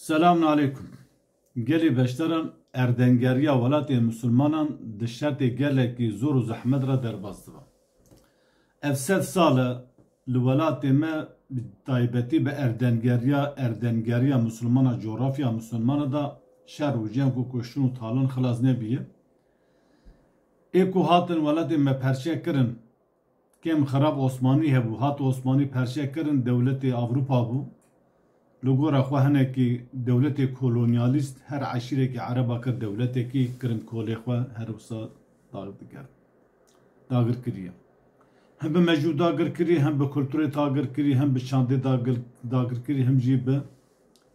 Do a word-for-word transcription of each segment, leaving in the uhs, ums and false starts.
Selamun aleykum. Gelê beşdaran erdengeriya welatê misilmanan di şertê gelekî zor û zehmet re derbas dibe. Ev sed sal e li welatê me bi taybetî bi erdengeriya, erdengeriya misilmana, coğrafya misilmana de şer û ceng û kuştin û talin xilas nebiye. Ê ku hatin welatê me perçe kirin, kêm xirab Osmanî hebû, hat Osmanî perçe kirin, dewletê Avrupa bû. Li gora xwe hinekî dewletê kolonyalîst her eşîrekî ereba kir dewletekî, kirin kolê xwe, her wisa dagir dikir. Dagir kiriye. Hem bi mejû dagir kirî, hem bi kulturê dagir kirî, hem bi çandê dagir, dagir kirî, hem jî bi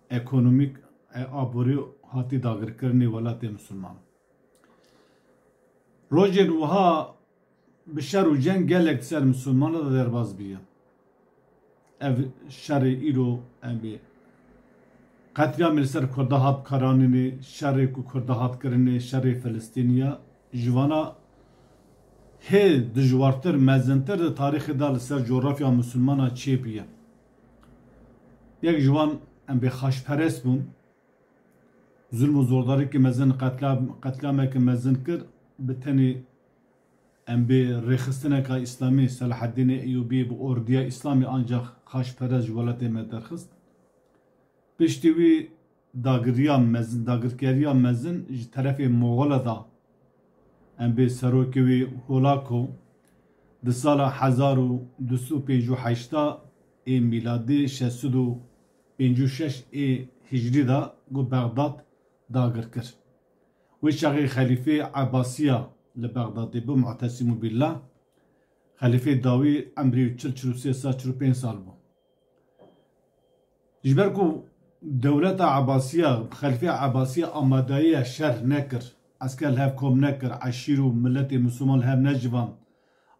ekonomîk, e, aborî hatî dagirkirinê welatê misilman. Rojên wiha bi şer û ceng gelek ser misilmana de derbas bûye. Ev şerê îro em bê qetlîamê li ser Kurda hat karanînê, şerê ku Kurda hat kirinê, şerê Filistînî ya, ji vana hê dijwartir, mezintir di tarîxê de li ser coğrafya misilmana çêbûye. Yek ji wan em bê xaçperest bûn. Zulm û zordariyekî mezin, qetla-, qetlamekî mezin kir. Bi tenê em bê rêxistineka îslamî, Selahaddînê Eyûbî bi ordiya îslamî ancax xaçperest ji welatê me derxist. Piştî wî dagiriya mezin, dagirkeriya mezin ji terefê Moxola da. Em bê serokê wî Holako di sala hezar û du sed û pêncî û heşt ê mîladî, şeş sed û pêncî û şeş ê hicrî de ku Bexdad dagir kir. Wê çaxê Xelîfê Ebasiya li Bexdadê bû, Mu'tesimû Billah. Xelîfê dawî emrî çil, çil û sê sal, çil û pênc sal bû. Ji ber ku dewleta Ebasiya, Xelîfê Ebasiya amadeyiya şer nekir, esker li hev kom nekir, eşîr û miletê Misliman li hev necivand,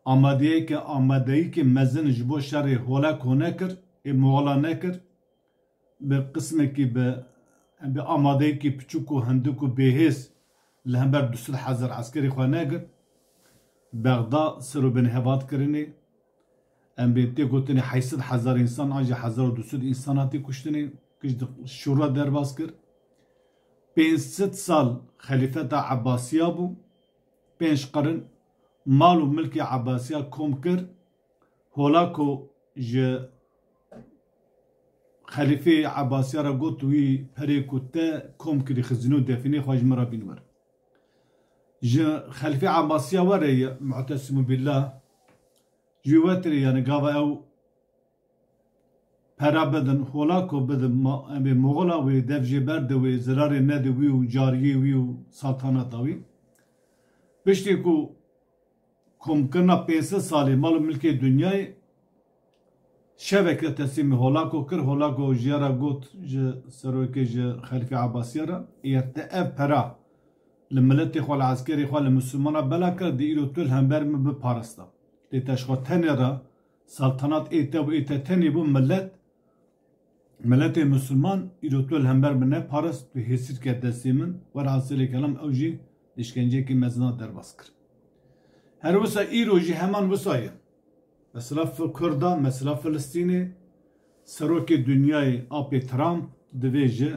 amadeyeke, amadeyîkê mezin ji bo şerê Holako nekir, ê Moxola nekir, bi qismekî bi, bi amadeyekî piçûk û hindik û bêhêz li hember du sed hezar eskerê xwe negir. Bexda ser û binê hev hat kirinê. Em bê tê gotinê heyt sed hezar însan an jî hezar û du sed însan hatî kuştinê, kişt şûra derbas kir. Pênc sed sal xelîfeta Ebasiya bû. Pênc qerin mal û milkê Ebasiya kom kir. Holako ji Xelîfê Ebasiya re got, wî perê ku te kom kirî, xizîne û defînê xwe ji min re bîn wer. Ji Xelîfê Ebasiya were ye, Mu'tesimû Billah, ji wî wetirê, yani gava ew pera bidin, Holako bidin, ma-, em ê Moxola wê dev jê berde, wê zirarê nede wî û cariyê wî û saltanata wî. Piştî ku komkirina pênc sed salî mal û milkê dinyayê, şeveke teslîmî Holako kir. Holako ji ya re got, ji serokê, ji Xelîfê Ebasiya re, eger te ev pera li miletê xwe, li eskerê xwe, li Mislimana bela kir, dê îro tu li hember min biparista. Lê te ji xwe tenê re saltanat ê te û ê te tenê bû, milet, miletê Misliman îro tu li hember min neparist, tu hêsîr ket destê min. Werhasilê kelam ew jî di îşkenceyekî mezin de derbas kir. Her wisa îro jî heman wisa ye. Mesela Fi-, Kurda, mesela Filistînê, serokê dinyayê apê Trump divê ji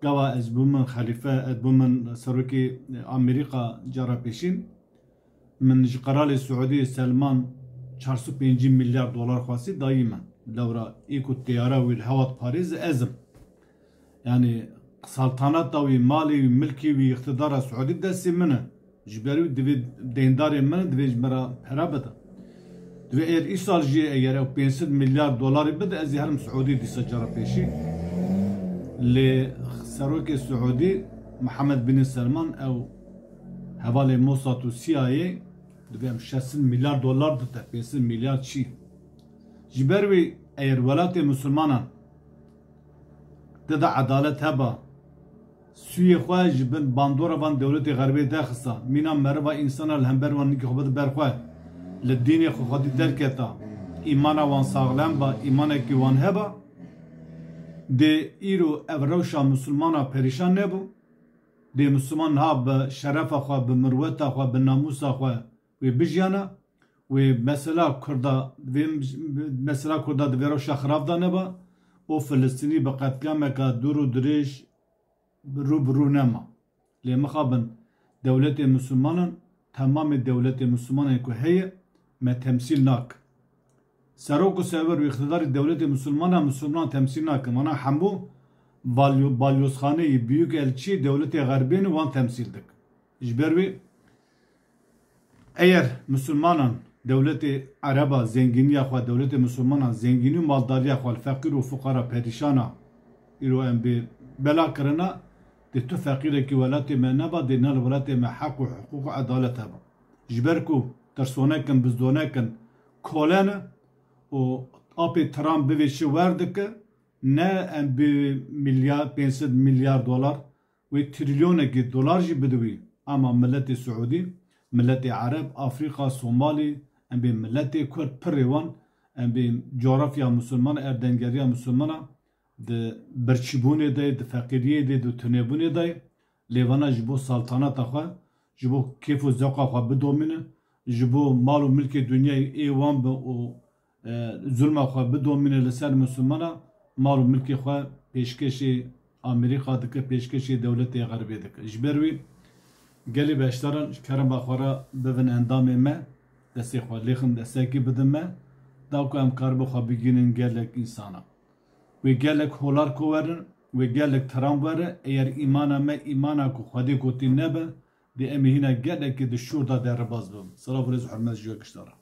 gava ez bûmin xelîfe, ez bûmin serokê Amerîka cara pêşîn, min ji Qeralê Siûdî Selman çar sed û pêncî milyar dolar xwestî dayî min. Lewra ê ku teyara wî li hewa diparêze ez im. Yani saltanata wî, malê wî, milkê wî, îqtidara Siûdî destê min e. Ji ber wî divê deyndarê min e, divê ji min re pera bide. Divê eger îsal jî eger ew pênc sed milyar dolarî bide, ez ê herim Siûdî dîsa cara pêşî. Lê serokê Siûdî Mihemed Bin Selman ew hevalê Mossad û C I A, divê em şeş sed milyar dolar dite, pênc sed milyar çi? Ji ber wî eger welatê Misilmanan tê de edalet heba, sûyê xwe ji bin bandora van dewletê xerbê derxista, mîna meriva însana li hember wan nikê xwe bide ber xwe, li dînê xwe xwedî derketa, îmana wan saxlem ba, îmanekî wan heba, dê îro ev rewşa Misilmana perîşan nebû, dê Misilman niha bi şerefa xwe, bi mirweta xwe, bi namûsa xwe wê bijiyana, wê mesela Kurda, vê mesela Kurda di vê rewşa xirab de neba, û Filistînî bi qetlîameke dûr û dirêj rû bi rû nema. Lê mixabin dewletê Misilmanan, temamê dewletê Misilmanan ku heye, me temsîl nak. Serok û serwer û îqtidarê dewletê Misilmanan, Misilmanan temsîl nakin. Wana hemû balyo-, balyozxaneyê, büyük elçiyê dewletê Xerbê ne, wan temsîl dik. Ji ber wê, eger Misilmanan, dewletê Ereba zengîniya xwe, dewletê Misilmanan zengînî û maldariya xwe li feqîr û fuqara perîşana îro em bê bela kirina, dê tu feqîrekî welatê me neba, dê ne li welatê me heq û hiqûq û edalet heba. Ji ber ku tirsonekin, bizdonekin, kole ne û apê Trump bivê çi wer dike, ne em bi milyar, pênc sed milyar dolar, wê trilyonekî dolar jî bidewî. Ama miletê Siûdî, miletê Ereb, Afrîka, Somalî, em bê miletê Kurd pirê wan, em bê coğrafya Musulman, erdengeriya Musulmana di birçîbûnê de, di feqîriyê de, di tunêbûnê de, lê vana ji bo saltanata xwe, ji bo kêf û zewqa xwe bidomîne, ji bo mal û milkê dinyayê ê wan be û, e, zulma xwe bidomîne li ser Misilmana, mal û milkê xwe pêşkêşê Amerîka dike, pêşkêşê dewletê Xerbê dike. Ji ber wî gelê beşdaran ji kerema xwe re bibin endamê me, destê xwe lêxin, destekî bidin me, da ku em karibin xwe bigihînin gelek însana. Wê gelek holar ku werin, wê gelek Trump were, eger îmana me îmana ku Xwedê gotî nebe, dê em ê hîna gelekî di şûr de derbas bibin. Silav û rêz û hurmet ji we gişta re.